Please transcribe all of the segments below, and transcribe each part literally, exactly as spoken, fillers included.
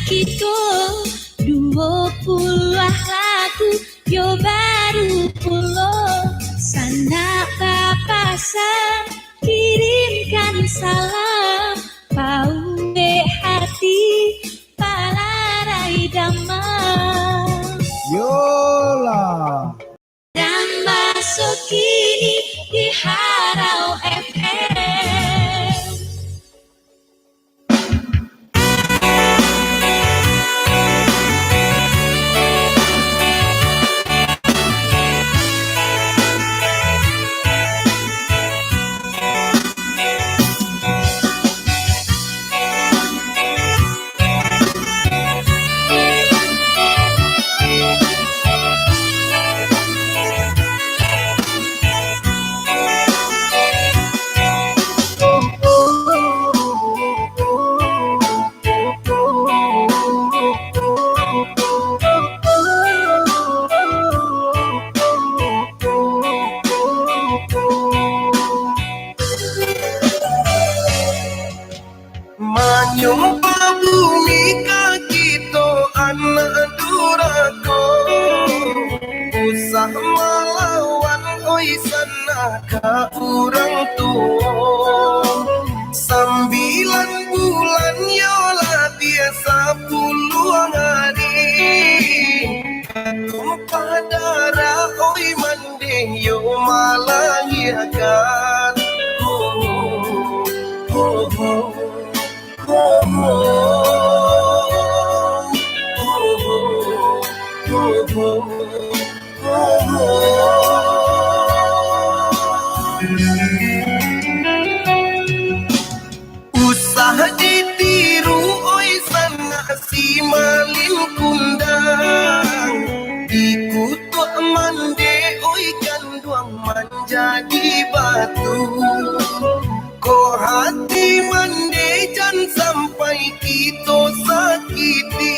Kito duo puluah lagu, yo baru pulo, sanak bapasan, kirimkan salam, pauwek hati, palarai damam. Yolah. Damba Sokini di Harau F M. Manyumpah bumi ka kito anak durako, usah malawan, oi, sanak ka urang tuo. Sambilan bulan yo labiah sapuluah ari, tumpah darah, oi, mandeh yo malahiakan. Ho, ho, ho, ho. Usah ditiru, oi, sanak si malin kundang. Dikutuak mandeh, oi, kanduang manjadi batu. Ko hati mandeh, jan sampai kito sakiti.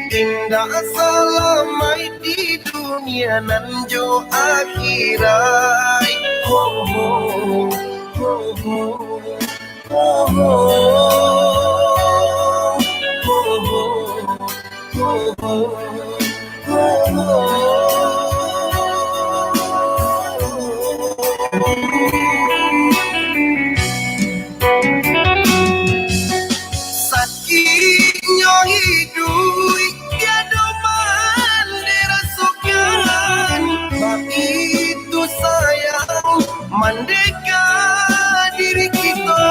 Indak salamaik di dunia nan jo akhiraik. Ho, ho, ho, ho. Sakiknyo iduik tiado mandeh rasokan, baitu sayang mandeh ka diri kito.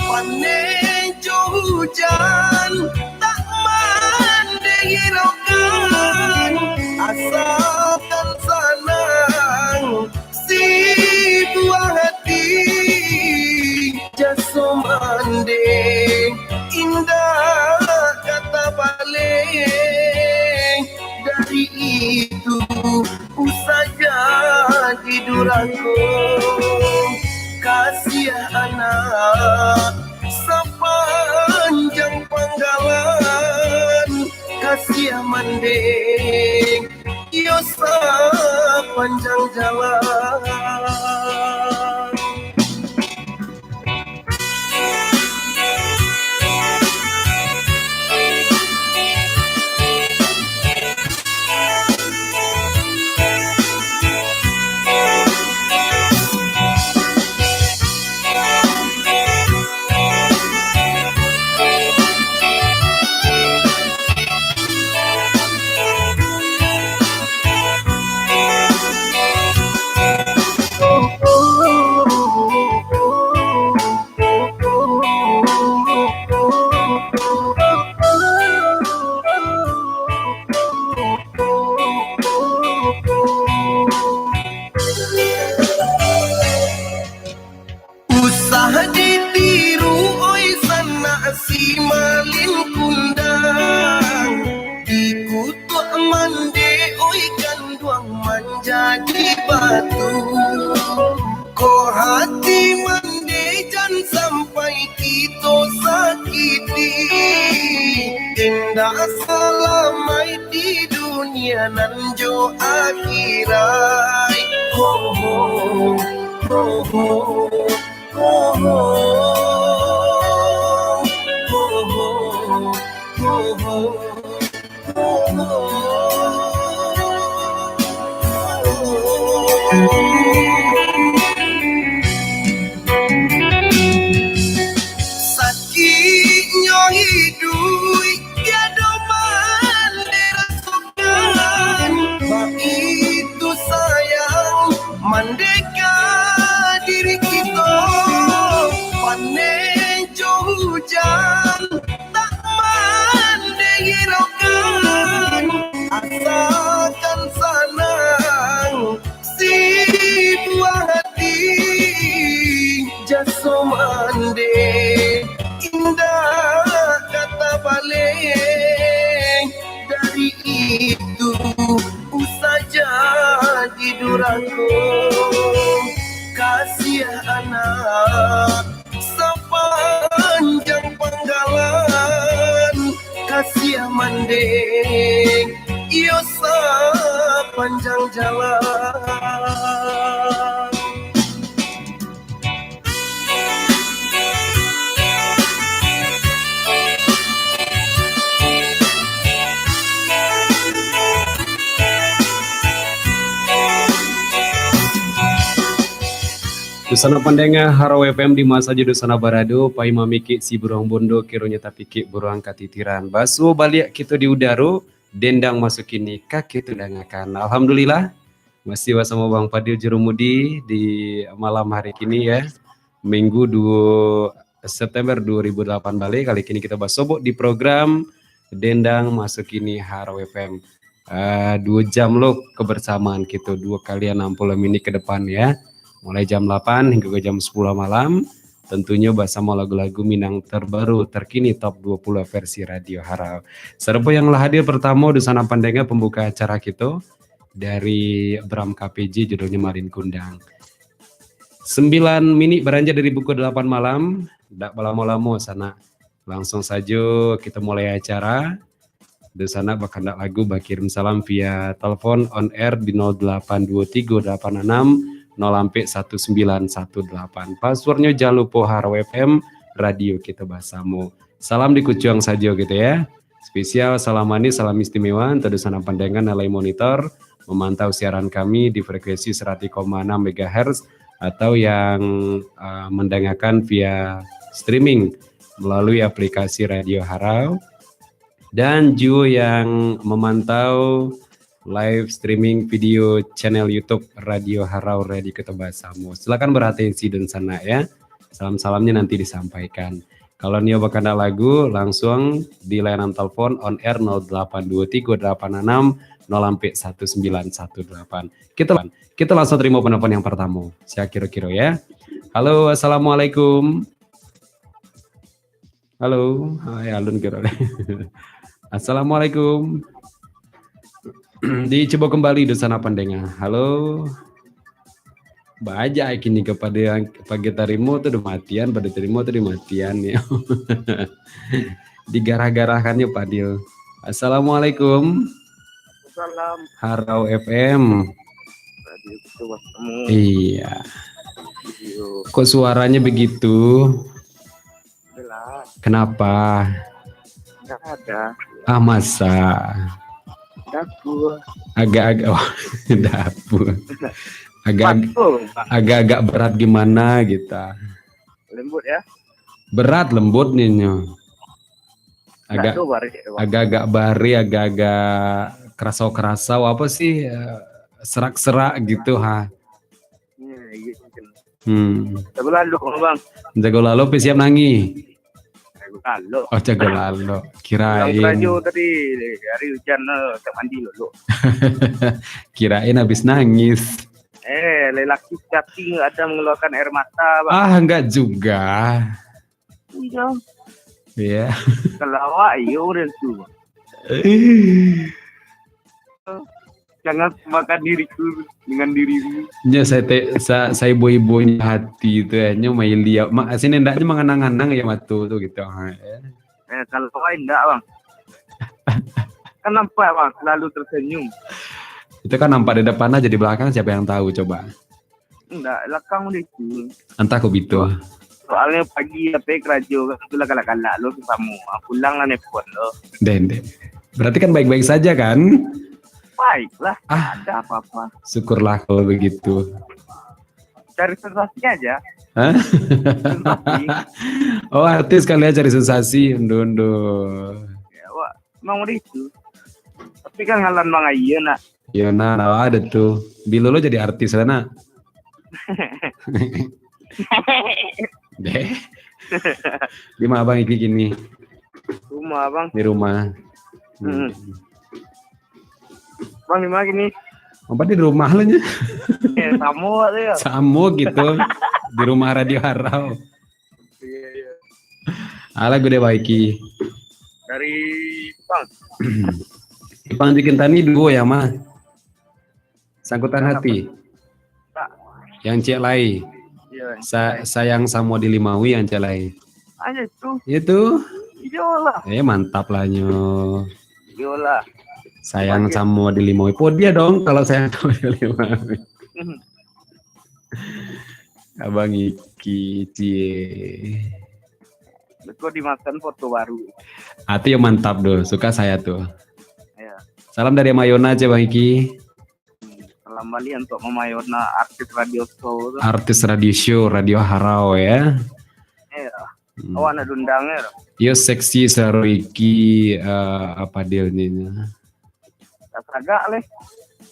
Paneh jo hujan tak mandeh hiraukan, asakan sanang si buah hati. Jaso mandeh indak ka tabaleh, dari itu usah jadi durako. Kasiah anak sapanjang panggalan, kasiah mandeh iyo sapanjang jalan. Usah ditiru, oi, sanak si malin kundang. Dikutuak mandeh, oi, kanduang manjadi batu. Ko hati mandeh, jan sampai kito sakiti. Indak salamaik di dunia nan jo akhiraik. Ho, ho, ho, ho. Ho, ho, ho, ho. Sakiknyo iduik tiado mandeh rasokan, baitu sayang mandeh ka diri kito. Paneh jo hujan tak mandeh hirokan, asakan sanang si buah hati. Jaso mandeh indak ka tabaleh, dari itu usah jadi durako. Kasiah anak sapanjang panggalan, kasiah mandeh iyo sapanjang jalan. Dunsanak pandanga Harau F M, di ma sajo dunsanak barado, pai mamikik si buruang bondo, kironyo tapikik buruang katitiran. Basuo baliak kito di udaro, dendang maso kini ka kito dangakan. Alhamdulillah, masih basamo Bang Fadil Jurumudi di malam hari kini, ya. Minggu duo September dua ribu delapan baleh. Kali kini kito basobok di program Dendang Maso Kini Harau F M. Ah, duo jam lo kebersamaan kito, duo kali anam puluah minit ke depan, ya. Mulai jam delapan hinggo ke jam sepuluh malam. Tentunyo basamo lagu-lagu Minang terbaru, terkini, top dua puluh versi Radio Harau. Sarupo yang lah hadir pertamo, dunsanak pandanga, pembuka acara kito dari Bram K P J, judulnyo Malin Kundang. Sembilan minit baranjak dari pukul delapan malam, dak balamo-lamo sanak. Langsung sajo kito mulai acara. Dunsanak bakandak lagu, bakirim salam via telepon on air di nol delapan dua tiga delapan enam nol ampek satu sembilan satu delapan. Passwordnyo jan lupo Harau F M, radio kito basamo. Salam dikucuang sajo kito, ya. Spesial salam manis, salam istimewa untuk dunsanak pandanga nan lai monitor, memantau siaran kami di frekuensi seratus koma enam megahertz, atau yang, eh, mendengarkan via streaming melalui aplikasi Radio Harau, dan juo yang memantau live streaming video channel YouTube Radio Harau, Radio Kito Basamo. Silakan beratensi dunsanak, ya. Salam-salamnya nanti disampaikan. Kalau nio bakandak lagu, langsung di layanan telepon on air nol delapan dua tiga delapan enam nol ampek satu sembilan satu delapan. Kito, kito langsung tarimo penelpon yang pertamo. Sia kiro-kiro, ya. Halo, assalamualaikum. Halo, hai, alun kiro. Assalamualaikum. Dicubo kembali dunsanak pandanga. Halo. Baja kini ka pado yang pagi tarimo tu dimatian, pagi tarimo tu dimatian, ya. Digarah-garahkannyo Fadil. Assalamualaikum. Salam. Harau F M. Radio Kito Basamo. Iya. Iyo. Kok suaranya begitu? Jelas. Kenapa? Nggak ada. Ah, masa? Dapur. Agak-agak, oh, dapur. Agak, Batul, Bang. Agak-agak berat gimana gitu. Lembut, ya? Berat, lembut nih, nyo. Agak, agak-agak barih, agak-agak kerasau-kerasau, apa sih, eh, serak-serak gitu, ha. Hmm, iya, mungkin. Hmm. Jago lalu, Bang. Jago lalu, tapi siap nangih. Jago lalu. Oh, jago lalu. Kirain. Pulang karajo tadi, hari hujan, eh, tak mandi dulu. Kirain habis nangis. Eh, lelaki cacing ada mengeluarkan air mata, Bang. Ah, enggak juga. Iya. Iya. Kalau awak, iya, orang tu. Jangan samakan diriku dengan dirimu. Nyo, sa-, sa-, saibo-ibonya hati tu, eh. Nyo main liau. Ma-, sini ndaknyo manganang-anang ya mato tu gitu. Ha, ya. Eh, kalau awak indak, Bang. Kan nampak, Bang, selalu tersenyum. Itu kan nampak di depan aja, di belakang siapa yang tahu coba? Indak, belakang udah itu. Entah kok gitu. Soalnyo pagi sampai karajo kan tu lah galak-galak lo samo. Ah, pulang lah nelpon lo. Deh, deh. Berarti kan baik-baik saja kan? Baiklah, Ah. tak ada apa-apa. Syukurlah kalau begitu. Cari sensasi aja. Hah? Sensasi. Oh, artis kali ya cari sensasi. Undo, undo. Ya, wak. Emang udah itu. Tapi kan ngalan Bang Aye nak. Iya, nah, nah, ada tuh. Bilo lo jadi artis lah, nak. Deh. Di mana Bang Iki kini? Rumah, Bang. Di rumah. Hmm. Hmm. Bang, di mana kini? Apa di rumah lo nya? Eh, samo tu ya. Samo gitu. Di rumah Radio Harau. Iya, iya. Alah, gue deh Bang Iki. Dari Jepang. Jepang bikin tani duo ya, mah. Sangkutan Kenapa? Hati. Tak. Yang cek lai. Iya. Sa- sayang samo di Limawi yang cek lai. Aja itu. Itu. Iyolah. Eh, mantap lah nyo. Iyolah. Sayang Bahagia. Samo di Limawi. Po dia dong kalau sayang samo di Limawi. Hmm. Abang Iki, cie. Beko dimakan foto baru. Ah, tu yang mantap tu. Suka saya tu. Ya. Salam dari Mayona, cie, Bang Iki. Salam balik untuk Mama Yona, artis radio show tu. Artis radio show, Radio Harau ya. Ya. Hmm. Awak nak diundang ya? Yo seksi saro iki, eh, apa dia ni? Tak sagak leh.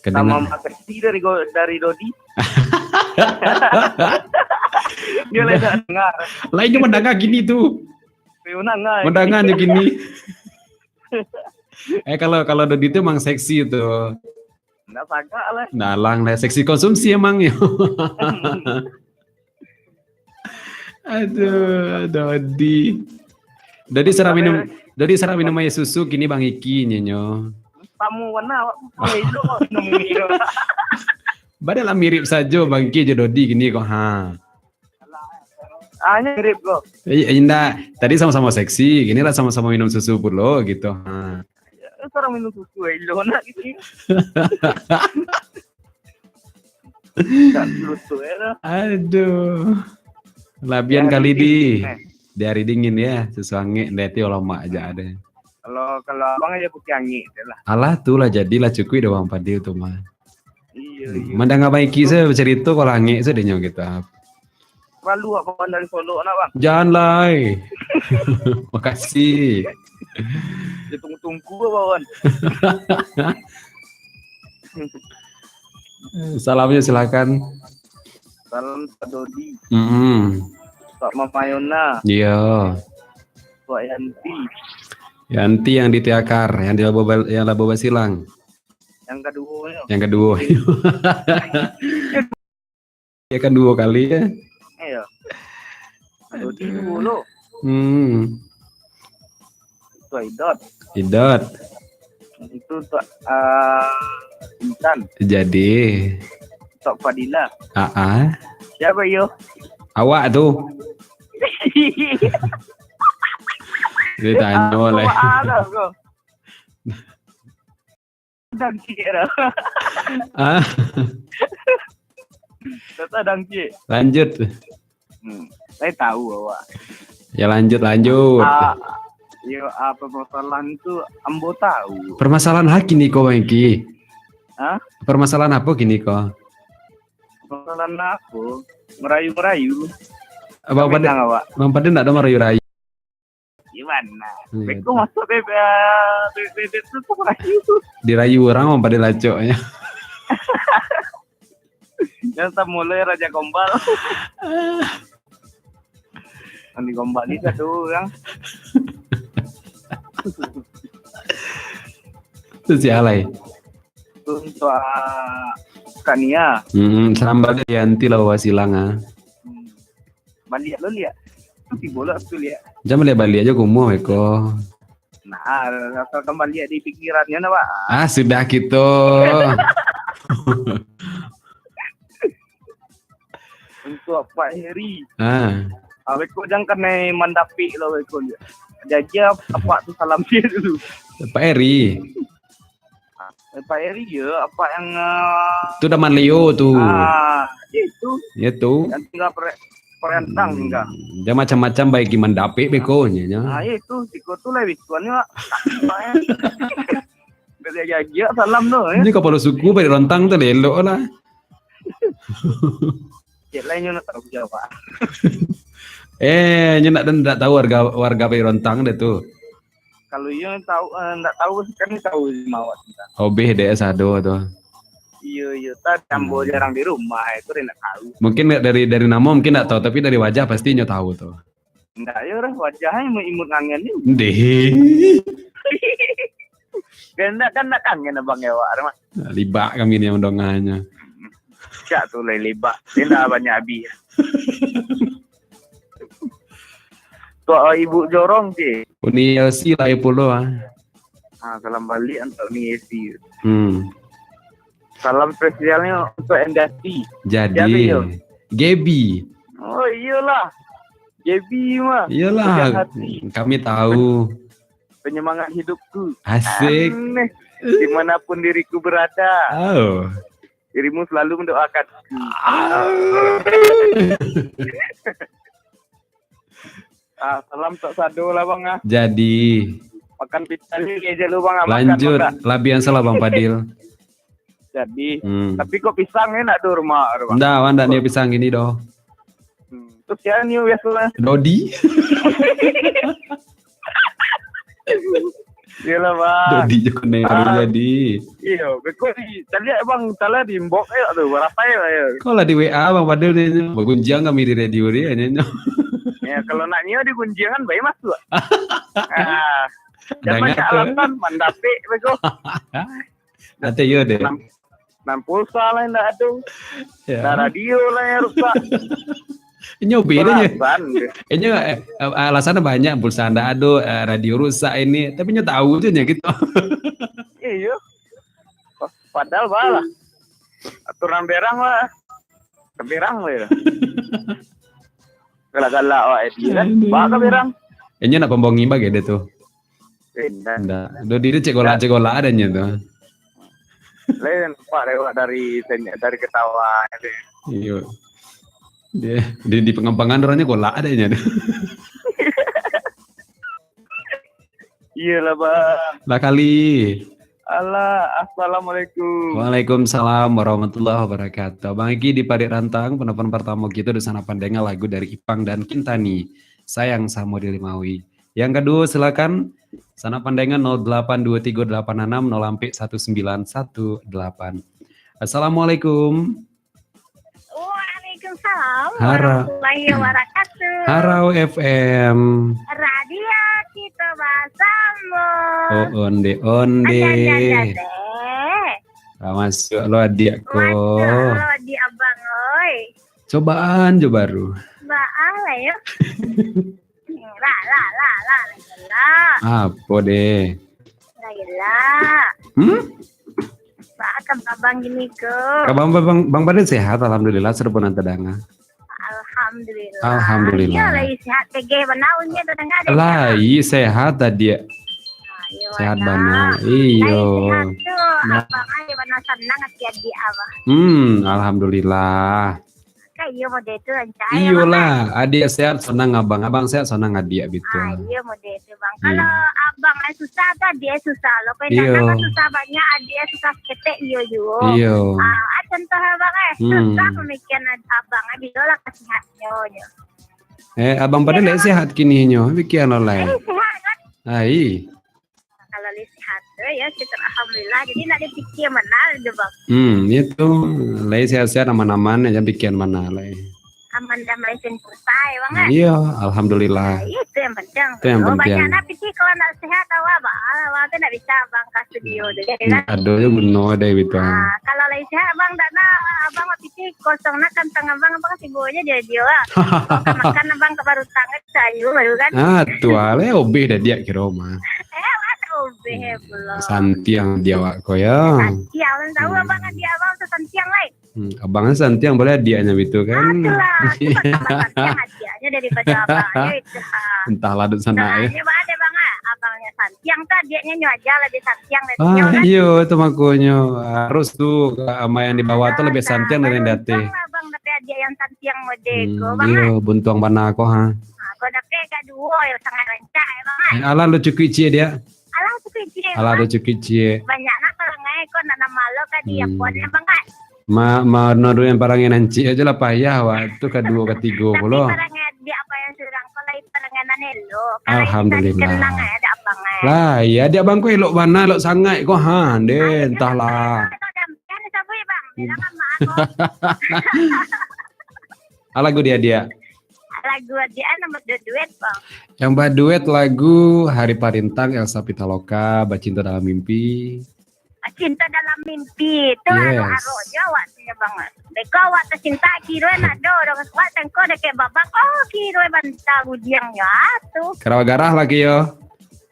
Sama Kedengar. Mas seksi dari go- dari Dodi. Dia lah tak dengar. Lain dia mendengar gini tu. Dia mendengar. Mendengar je gini. Eh, kalau, kalau Dodi tu emang seksi tu. Ndak sagak lah. Dalang lah, seksi konsumsi emang yo. Aduh, Dodi. Dodi sering minum, Dodi sering minum air susu, kini Bang Iki nyo. Tamu warna awak tu elok kok minum ni. Padahal lah mirip sajo Bang Iki jo Dodi kini kok, ha. Ah, nyo mirip kok. Eh, indak. Tadi samo-samo seksi, kini lah samo-samo minum susu pulo gitu. Ha. Ya, sekarang minum susu, eh, lo nak gitu. Tak susu, eh, lah. Aduh. Labian Di hari kali dingin, di, eh. Di hari dingin ya, susu angek, ndak ti lamak aja ada. Kalau, kalau abang aja putih angek je lah. Alah, tu lah jadilah cukuik dah Bang Fadil tu mah. Iya, iya. Mandanga Bang Iki se bacarito kalau angek se denyo kita. Lalu abang dari Solok nak, Bang? Jangan lai. Makasih. Dia tunggu-tunggu abang. Salamnya silakan. Salam Pak Dodi. Mm-mm. Pak Mama Yona. Iya. Pak Yanti. Yanti yang di Tiakar, yang di Labo Bal-, yang Labo Basilang. Yang kedua. Yang kedua. Ya kan dua kali ya. Iya. Dodi dulu. Hmm. Itu Idot. Idot. Itu Tok, ah, Intan. Jadi. Tok Fadila. Ah, ah. Siapa yo? Awak tu. Dia tanya lah. Ada kok. Dangkik dah. Ah. Kata dangkik. Lanjut. Hmm. Saya tahu awak. Ya lanjut, lanjut. Ah, yo, apa permasalahan tu ambo tahu. Permasalahan apa kini ko, Bang Iki? Hah? Permasalahan apa kini ko? Permasalahan apa? Merayu-merayu. Abang Pada, Bang Pada ndak ada merayu-rayu. Gimana? Iya, Beko masuk bebe-, be-, bebek tu, tu merayu. Dirayu orang mah pada lacoknya. Yang tak mulai Raja Gombal. Yang di Gombal ni satu orang. Tu si Alai. Tu untuk, ah, Kak Nia. Hmm, salam balik ya, nanti lah Wawa silang, ah. Hmm. Baliak lo liak. Tibo lo tu liak. Jangan baliak-baliak aja kumuh, Eko. Nah, rasakan baliak di pikirannya, nah, Pak. Ah, sudah gitu. Untuk Pak Heri. Ah. Ah, Eko jangan kanai mandapik lo, Eko. Jajah, apa tu salam dia dulu. Pak Heri. Eh, Pak Eri je, apa yang, ah, tu Daman Leo tu. Ah, itu. Ya tu. Yang tinggal pre-, Parantang tingga. Dia macam-macam baik mandapek beko nyo. Ah, itu, siko tu lah bisuan ni, Wak. Dari agiak salam tu, ya. Ini kapalo suku Padi Rontang tu elok lah. Cek lah, inyo nak tahu jawab. Eh, inyo nak, nak tahu warga, warga Padi Rontang deh tu. Kalau iyo tahu, eh, ndak tahu, kan tahu mawat kita. Obeh deh sado tu. Iyo, iyo. Tadi ambo jarang di rumah, itu dia ndak tahu. Mungkin dari, dari namo mungkin ndak tahu, tapi dari wajah pasti inyo tahu tu. Ndak, yo lah, wajahnya imut ngangen ni. Deh. Kan ndak, kan ndak kangen abang ya, Wak, mah. Libak kami ni mandonganyo. Cak tu lah libak. Dia dah banyak habis. Tu, ah, ibu jorong je. Uni Elsi lah pulo, ah. Ah, salam balik untuk Uni Elsi. Hmm. Salam spesialnya untuk Endasi. Jadi, Siapa yo? Gaby. Oh, iyolah. Gaby mah. Iyolah. Kami tahu. Penyemangat hidupku. Asik. Aneh. Dimanapun diriku berada. Oh. Dirimu selalu mendoakan. Ah. Ah, salam tak sado lah, Bang, ah. Jadi. Makan pisang ni aja lu, Bang, ah. Makan, lanjut, makan. Labihan salah, Bang Fadil. Jadi, hmm. Tapi kok pisang ni nak di rumah, Bang? Ndak, Bang, ndak niat pisang gini doh. Hmm. Terus ya ni biasalah. Dodi. Iyalah, Bang. Dodi je kena. Ah, jadi. Iyo, beko ni. Tadi Abang salah di inbox ayo tu, barapai lah ya. Kau lah di W A Abang Fadil ni, bagunjiang kami di radio dia nyo. Ya, kalau nak nyo digunjiang kan baik masuk. Ah, jangan banyak alasan, mandapik beko. Ate yo deh. Nan pulsa lah indak ado. Ya. Nan radio lah yang rusak. Inyo beda je. Alasan je. Inyo, eh, alasan banyak, pulsa ndak ado, eh, radio rusak ini, tapi inyo tahu je nyo gitu. Iyo. Padahal balah. Aturan berang lah. Berang lah ya. Galak-galak awak Edi kan. Aduh. Bak ka berang. Inyo nak pambongi bagai dia tu. Indak. Indak. Dodi tu cek golak-cek golak adanya tu. Lain nampak lewat dari sen-, dari ketawa tu. Iyo. Dia di, di pengembangan orangnya golak adanya tu. Iyalah, Bang. Lah kali. Alah, assalamualaikum. Waalaikumsalam warahmatullahi wabarakatuh. Abang Eki di Padik Rantang, penelpon pertama kita di sana pandai lagu dari Ipang dan Kintani. Sayang samo di Limawi. Yang kedua, silakan. Sanak pandangan nol delapan dua tiga delapan enam nol ampek satu sembilan satu delapan. Assalamualaikum. Waalaikumsalam warahmatullahi wabarakatuh. Harau F M. Radio kita bersama. Oh, onde, onde. Ada, ada, ada, deh. Ah, masuk lo adiak ko. Masuk lo adiak abang, oi. Cobaan jo baru. Baa lah yo. Lah, lah, lah, lah, lah, lah. Apo deh? Lah, lah. Hmm? Baa kabar abang gini ko? Kabar abang, Bang Fadil sehat, alhamdulillah, sudah pun tadanga. Alhamdulillah. Alhamdulillah. Iyo, lai sehat tege bana unyi tadanga deh. Lai sehat tadi. Ah, iyo, sehat bana. Iyo. Lai sehat tu, nah. Abang ai bana sanang ati adiak abang. Hmm, alhamdulillah. Kan iyo model tu rancak. Iyolah, adiak sehat sanang abang, abang sehat sanang adiak, betul. Ah, iyo model tu, Bang. Hmm. Kalau abang ai susah tu, adiak ai susah. Lo, kalau indak susah banyak, adiak ai susah saketek, iyo juo. Iyo. Ah, contoh abang ai, hmm, susah pamikiran abang ai, bilo lah kasihatnyo nyo. Eh, abang Fadil lai sehat kini nyo, pikian lo lai. Eh, sehat kan? Ai. Kalau lai sehat tu, yo, syukur alhamdulillah. Jadi, nak dipikia bana je, Bang. Hmm, itu. Lai sehat-sehat, aman-aman, jan pikian bana lai. Aman damai sentosa, Bang, eh? Iyo, alhamdulillah. Nah, itu yang penting. Itu yang penting. Banyak nak pikir kalau nak sehat, awak, Bang. Awak tu nak bisa, Bang, ka studio tu, ya kan? Ado je guno deh, betul. Ah, kalau lai sehat, Bang, tak nak, Abang, pikir kosong nak kantang Abang, Abang sibuk aja dia, dia lah. Makan, Abang, ke baru tangan, sayur baru kan. Ah, tu lah, obeh dah diak kiro mah. Eh, ada obeh pulo. Santiang di awak ko, ya. Santiang, tahu abang, dia abang tu santiang, lai. Hmm, abang santiang boleh adiaknya begitu kan? Itulah, itu tambah santiang adiaknya daripada abangnya itu, ha. Entahlah duduk sana, ya. Soalnya ada bang, ah, abangnya santiang tu adiaknya nyo aja lebih santiang dari nyo kan. Ah, iyo, itu makonyo. Harus tu, ama yang di bawah tu lebih santiang dari yang di atas. Untung lah abang dapat adiak santiang-santiang model ko, Hmm, Bang, iyo, kan? Buntuang bana ko, ha. Ha, ko dapek kaduo, yo, sangat rancak, yo, Bang, kan? Eh, alah lo cukuik ciek, Diak. Alah cukuik ciek, Alah Bang. Lo cukuik ciek. Banyak nak parangai ko, nak nama lo ka di Hmm. Yapuan, yo, Bang, kan? Ma-, manuruik parangai nan ciek ajo lah payah, wak. Tu kaduo, katigo Tapi pulo. Parangai di apa yang surang ko, lain parangai nan elok. Kalau bisa Alhamdulillah. Dikenang, eh, ada Abang, eh. Lah, iya, Diak Bang ko elok bana, elok sangaik ko, ha, deh, Ayo, entahlah. Kalau dah Kan sabuik, Bang. Bilang sama aku. Ah, lagu dia, dia. Lagu dia nama duet, Bang. Yang baduet lagu Hari Parintang, Elsa Pitaloka, Bacinto Dalam Mimpi. Bacinto Dalam Mimpi. Tu Yes. Aro-aro je awak tu, Bang. Beko awak tacinta, kiro nak do, dong. Awak tengko deket babak, oh, kiro banta budiang, ya, tu. Karawa garah lagi, yo.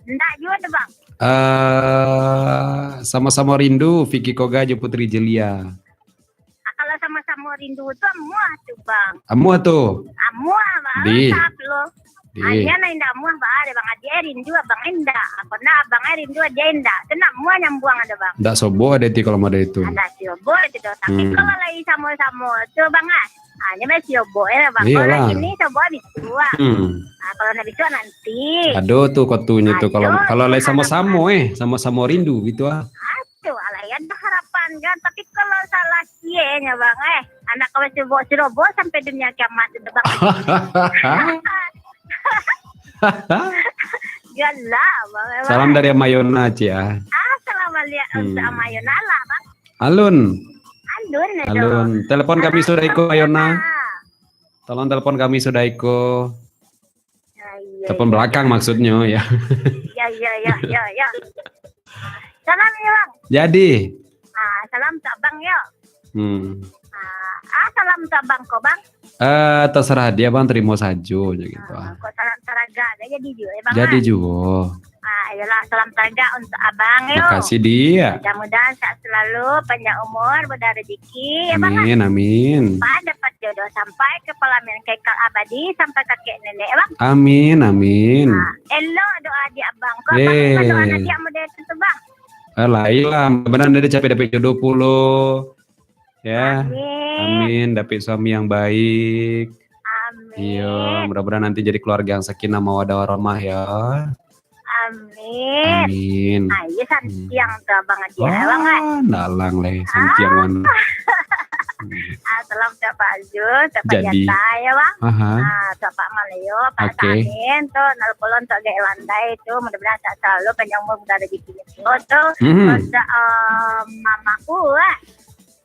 Ndak juga tu, Bang. Eh, Sama-Sama Rindu, Vicky Koga jo Putri Jelia. Ah, kalau Sama-Sama Rindu tu amuah tu, Bang. Amuah tu? Amuah, Bang. Di. Sap lo. Di. Adia nak indak amuah, Bang. Ada Bang Adia rindu, Abang indak. Apa nak Abang rindu, Adia indak. Tu nak amuah nyambuang ada, Bang. Ndak sobo ada ti kalau model itu. Ada sobo itu doh. Tapi Hmm. kalau lagi sama-sama tu, Bang, ah. Ah, nyo masih sobo ya, Bang. Iyalah. Kalau lagi ni sobo habis tu, ah. Hmm. Ah, kalau nak bisuak nanti. Ado tu kotunyo tu kalau, Ado kalau tu lai samo-samo, eh, samo-samo rindu gitu, ah. Ah, tu, alai ado harapan kan. Tapi kalau salah cie nyo, Bang, eh. Anak kau suruh-suruh sampai dunia kiamat tu, Bang. Yalah, Bang, eh, Bang. Salam dari Amayona, Cik, ah. Ah, salam baliak Hmm. untuk Amayona lah, Bang. Alun. Alun, aduh. Alun. Telepon kami Alun, sudah iko, Amayona. Tolong telepon kami sudah iko. Ah, iya, Telepon iya, belakang iya. Maksudnya, ya. Iya, iya, iya, iya, iya. Salam ya, Bang. Jadi. Ah, salam untuk Abang, yo. Hmm. Ah, ah, salam untuk Abang ko, Bang. Eh, terserah dia, Bang, terima sajo, je gitu, Ah, ah. Kok salam taragak gak jadi juga, ya, Bang, Jadi ah? Juga. Ah, iyalah, salam taragak untuk Abang, yo. Makasih, Dia. Mudah-mudahan sehat selalu, panjang umur, mudah rezeki, ya, Bang, ah. Amin, amin. Cepat dapat jodoh sampai ke pelaminan kekal abadi, sampai kakek nenek, ya, Bang. Amin, amin. Ah, elok doa di Abang ko, Bang, Eh. Doa anak dia model itu, Bang. Alah, iyalah, mudah-mudahan dia capek dapat jodoh pulo. Ya. Amin. Amin, dapat suami yang baik. Amin. Iya, mudah-mudahan nanti jadi keluarga yang sakinah mawaddah warahmah ya. Amin. Amin. Ah, iya, santiang Hmm. tu Abang Adia, Wah, Bang, kan? Dalang leh, santiang Ah. Mana. Ah, salam untuk Pak Aziz, Pak Jadi. Jata, ya, Bang. Aha. Ah, untuk Pak Malio, Pak Oke. Samin, tu, nak lupa untuk Gek Landai tu, mudah-mudahan sehat selalu, panjang umur, mudah rezeki tu, tu. Mhm. Untuk, eh, mamaku, ah.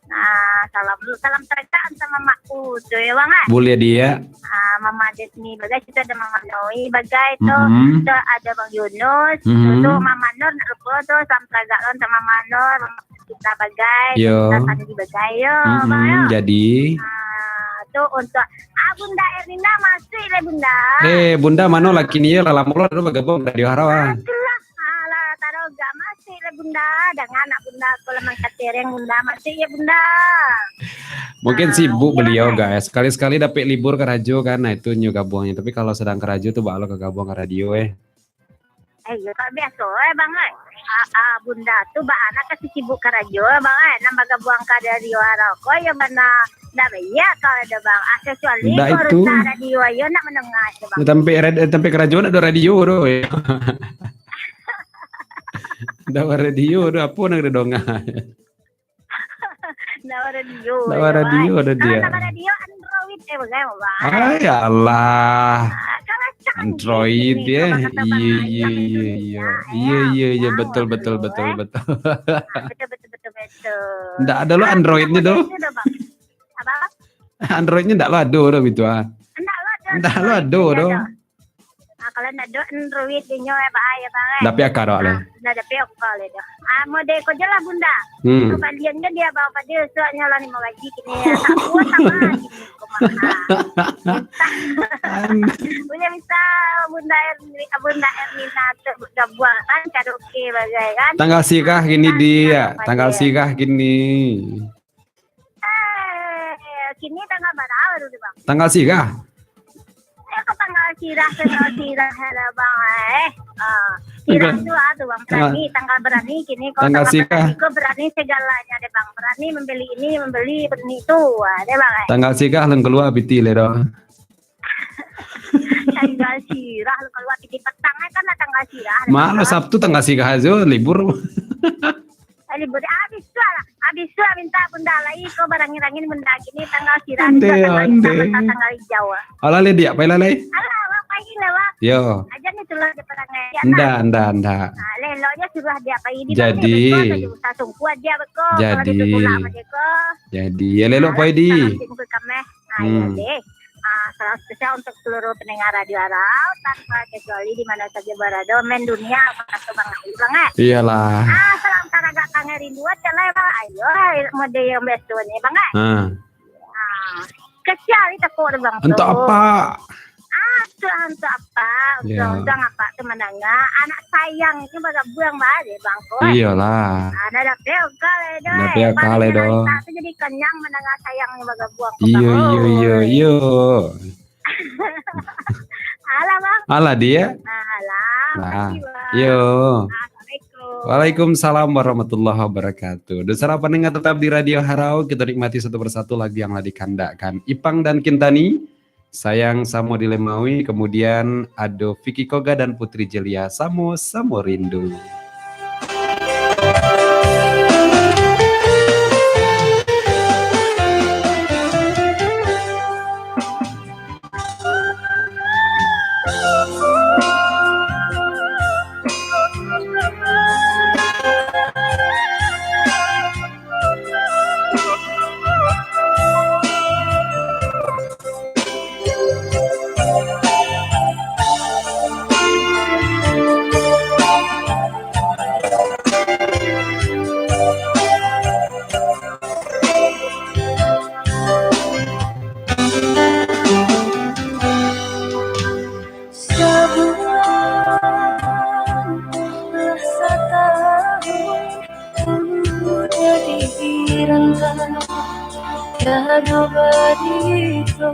Nah, salam dulu. Salam taragak untuk mamaku tu, ya, Bang, kan? Boleh dia. Ah, Mama Desmi bagai, kita ada Mama Noi bagai tu. Mm-mm. Tu ada Bang Yunus. Mm-hmm. Tu, tu Mama Nur, nak lupa tu. Salam taragak lah untuk Mama Nur, Mama kita bagai, Yo. Kita Sandi bagai, yo, Mm-mm, Bang, yo. Jadi. Ah, tu untuk, ah, Bunda Erlina masuk lah, Bunda. Eh, Bunda mano laki ni, yo? Lah lamo lah, dah bagabung radio harau, ah. Itulah. Alah, taragak masuk lah, Bunda. Dengan anak Bunda, aku lah mangkatereng, Bunda. Masuk ya, Bunda. Mungkin Ah, sibuk iya, beliau, Bang. Guys. Sekali-sekali dapat libur karajo kan, nah, itu nyo gabungnya. Tapi kalau sedang karajo tu, baa lo ka gabung ka radio, eh. Eh, iya, kak, biaso, eh, Bang, eh. Ah, ah, Bunda tu baa nak kasi sibuk karajo, Bang, eh. Nak bagabuang ka radio harau ko, ya, mana ndak baiak kalau ada, Bang. Ah, kecuali Ndak ko itu. Rusak radio, ayo nak mandanga itu, Bang. Tampek rad-, tampek karajo ndak ado radio tu, eh. Ndak ado radio tu, apo nak didonga? Ndak ado radio, Ndak ado ya, radio, Bang. Ada Kalau dia. Ndak ado radio, Android, eh, bagai, Bang. Ay, Allah. Ah, kalau canggih Android, ini, ya. Kalau kata Bang Iya, iya, Ajang iya, itu iya. ya. Iya, iya, iya, Ya, betul, betul, betul, betul, eh. betul. Ah, betul, betul, betul, betul. Ndak ada lo Ah, Androidnya ndak tu. Boleh itu dah, Bang. Apa? Androidnya ndak lo ado dah gitu, ah. Ndak lo ado Ndak lo Android ado itu, dah. Ado. Ah, kalau ndak ado Android dinyo, eh, bahaya, Bang, eh. Dapek akal awak, Ah, leh. Ndak dapek akal, leh, dah. Ah, model ko je lah, Bunda. Hmm. Kembalian je dia, Bang, pada esoknya lah limo gaji kini. Tak puas sama kini, kemana. An- Boleh bisa Bunda Erni-, Bunda Ermina tu gabuang kan, karaoke bagai kan. Tanggal sikah kini, Ah, Diak, ya? Tanggal sikah kini. Eh, kini tanggal bara tu, Bang? Tanggal sikah? Eh, Tanggal sirah, tanggal sirah, alah, Bang, eh. Ah, sirah Tanggal tu, ah, tu, Bang, tanggal berani, tanggal berani kini, kau tanggal tanggal sirah. Berani, kau berani segalanya deh, Bang. Berani membeli ini, membeli, berani itu, ah, deh, Bang, eh. Tanggal sirah alun kalua piti lai doh. Tanggal sirah alun kalua piti, patang, eh, kan lah tanggal sirah, deh, Bang. Malah Sabtu tanggal sirah aja, libur. Eh, libur. Abih tu lah. Abih tu lah minta bunda lai, kau barangin-rangin bunda kini tanggal sirah, onde, tanggal onde. Hijau, tanggal hijau. Alah, lai diak pai lah, lai? Alah, awak pai lah, wak. Yo. Aja ni suruah dia parangai. Diak, ndak, ndak, ndak. Ah, leloknya suruah diak pai di. Jadi. Beko, saja usah sungkuah diak beko. Kalau jadi. Diak pulang aja ko. Jadi, ya, lelok pai di. Salam di muka kameh. Ah, ya, hmm. Deh. Ah, salam spesial untuk seluruh pendengar Radio Arau, tanpa kecuali di mana saja berada, mendunia, apa kata Bang Ayu, Bang, eh? Iyalah. Ah, salam taragak kangen rindu aja lah, Bang. Ayo, eh, mode yang biasa ni, Bang, eh? Ah. Ah, kecil ni takut, Bang, tu. Untuk apa? Ah, tu untuk apa? Ya. Untuk, untuk apa tu mendengar? Anak sayang itu bagabuang, Bang, deh, Bang, ko, eh? Iyalah. Ah, dah dapet akal, eh, dah, eh. Dapet akal, eh, dah. Paling kita tu jadi kenyang mendengar sayang bagabuang, ko, Bang. Iyo, iyo, iyo, iyo. Alah, Bang. Alah, dia. Alah. Nah, makasih, Bang. Yo. Assalamualaikum. Waalaikumsalam warahmatullahi wabarakatuh. Dan saudara pendengar tetap di Radio Harau, kita nikmati satu persatu lagu yang lah dikandakkan Ipang dan Kintani, Sayang Samo Dilemaui, kemudian ado Vicky Koga dan Putri Jelia, Samo-Samo Rindu. Sabuang rasa tahu, udah direndam, tiada barito.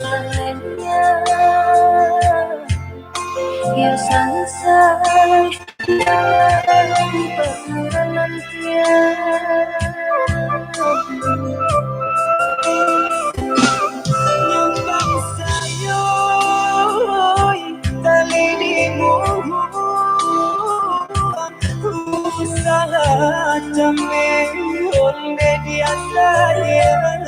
Lainnya, ya sansai dalam penantian. Nyambang sayoi tali di muhu, usaha cameh onde dia sayang.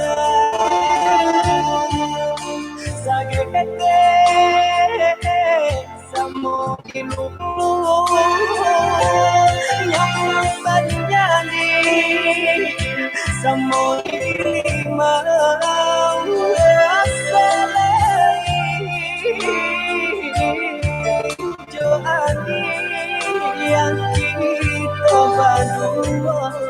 Sagete Samo ilmu yang manjadi, samo ilmu salai. Jo adi yang kita badua.